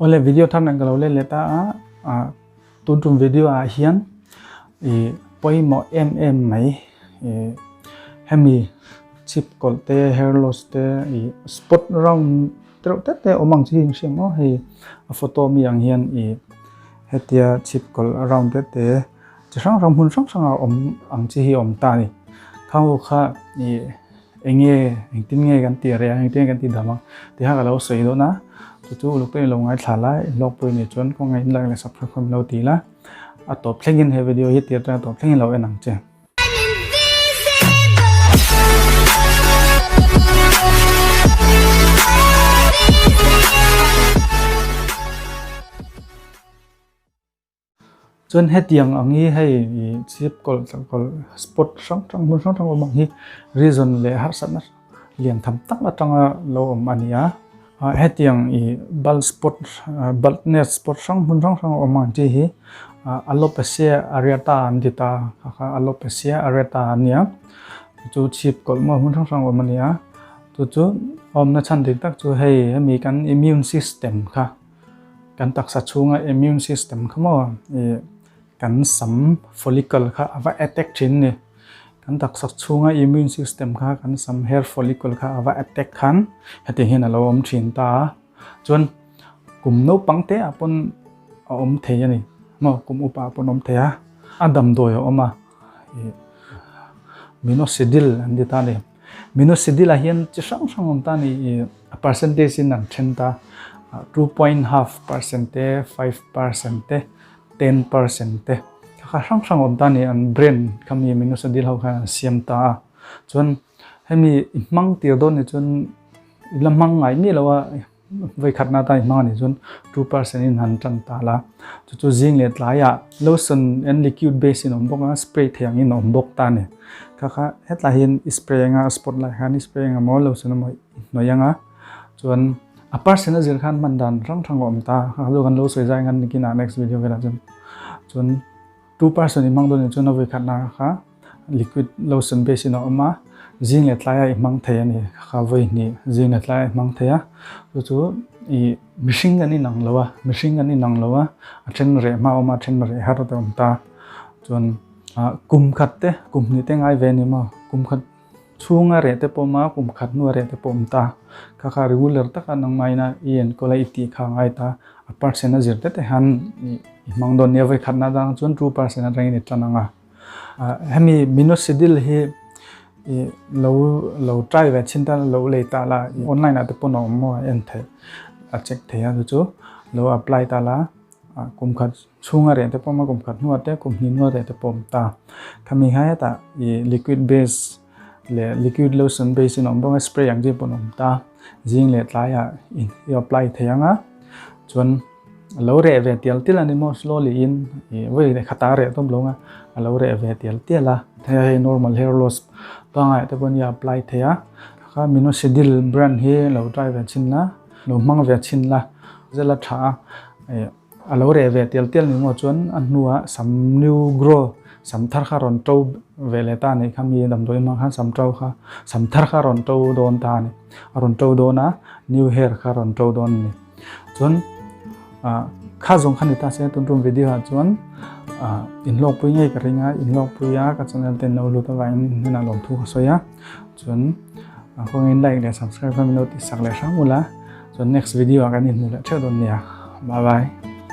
Awle video thar nen ka lo let leh ta a, tun tum video ah hian ih pawimawh em em mai ih hemi chip kawlh te hair loss te ih spot round tereuh te te awm ang chi hi in hria maw hei a photo ami ang hian ih hetia chip kawlh round te te chi hrang hrang hmun hrang hrang ah awm ang chi hi a awm ta a ni khang ho kha ih. Eng nge, engtin nge kan tih reh ang, engtin nge kan tih dam ang tih kha ka lo sawi dawn a, chu chu uluk pawhin lo ngaithla la, i hlawk pawhin nih chuan kawngah in like leh subscribe kha min lo ti la, a tawp thlengin he video hi tir atanga tawp thlengin lo en ang che. Chuan hetiang ang hi hei ih chhip kawlh tla kawlh spot hrang hrang hmun hrang hrang awm ang hi reason leh harsatna lian tham tak atanga lo awm a ni a ah hetiang ih bald spot baldness spot hrang hmun hrang hrang awm ang chi hi ah alopecia areata an ti ta kha kha alopecia areata a nia chu chhip kawlh maw hmun hrang hrang awm a ni a chu chu awmna chhan dik tak chu hei hemi kan immune system kha. Kan taksa chhunga immune system kha maw ih kan sam follicle kha a va attack thin ni. Kan taksa chhunga immune system kha kan sam hair follicle kha a va attack khan heti hian a lo awm thin ta a. Chuan kum naupang te ah pawn a awm thei a ni maw kum upa ah pawn a awm thei a. A damdawi a awm a ih minoxidil an ti ta a ni. Minoxidil ah hian chi hrang hrang awm ta a ni ih a percentage in an then ta 2.5 percent te 5 percent te 10 percent te kha kha hrang hrang awm ta a ni an brand kha mi minoxidil ho khan an siam ta a chuan hemi i hmang tir dawn ni chuan i la hmang ngai miah lo a. Vawi khatna atan i hmang a nih chuan 2 percent in han tan ta la. Chu chu zing leh tlaiah lotion and liquid base in a awm bawk a, spray thei angin a awm bawk ta a ni. Kha kha hetlai hian i spray anga a spot lai khan i spray anga maw lotion emaw i hnawih anga chuan a percent a zir khan hman dan hrang hrang a awm ta. Kha kha chu kan lo sawi zai ang khan nikinah next video velah chuan chuan 2 percent i hmang dawn nih chuan a vawi khatna kha liquid lotion base in a awm a, zing leh tlaiah i hmang thei a ni kha vawi hnih zing leh tlaiah i hmang thei a chu chu ih mihring kan inang lo a mihring kan inang lo a a then reh hma a awm a a then reh har te a awm ta chuan ah kum khat te kum hnih te ngai ve a ni maw kum khat chhunga reh te pawh a awm a kum khat hnua reh te pawh a awm ta kha kha regular taka nangmahina i enkawl a i tih kha a ngai ta a percent a zir te te hian ih i hmang dawn nia vawi khatna atang chuan 2 percent atangin i tan ang a. Hemi minoxidil hi ih lo lo try ve chin tan lo lei ta la online ah te pawn a awm maw a en theih a check theih a chu chu lo apply ta la kum khat chhunga reh te pawh a awm a kum khat hnuah te kum hnih hnuah reh te pawh a awm ta khami kha hetah ih liquid base leh liquid lotion base in a awm bawk a spray ang chi pawn a awm ta zing leh tlaiah i apply thei ang a chuan. A lo reh ve tial tial a ni maw slowly in ih vawi leh khat a reh tawp lo ang a a lo reh ve tial tial a hei hei normal hair loss pangngai te pawh nia apply thei a kha minoxidil brand hi lo try ve chhin la lo hmang ve chhin la zela tha a ih a lo reh ve tial tial ni maw chuan a hnuah sam new grow sam thar kha rawn to ve leh ta a nih kha mi damdawi hmang khan sam to kha sam thar kha rawn to dawn ta a ni a rawn to dawn a new hair kha rawn to dawn a ni. Chuan kha zawng kha ni ta se tun tum video ah chuan inhlawkpui ngei ka ring a inhlawkpui a ka channel ten lo lut avangin in hnenah lawmthu ka sawi a chuan kawngin like leh subscribe kha min lo tihsak leh hrang ula chuan next video ah kan inhmu leh theuh dawn nia bye bye.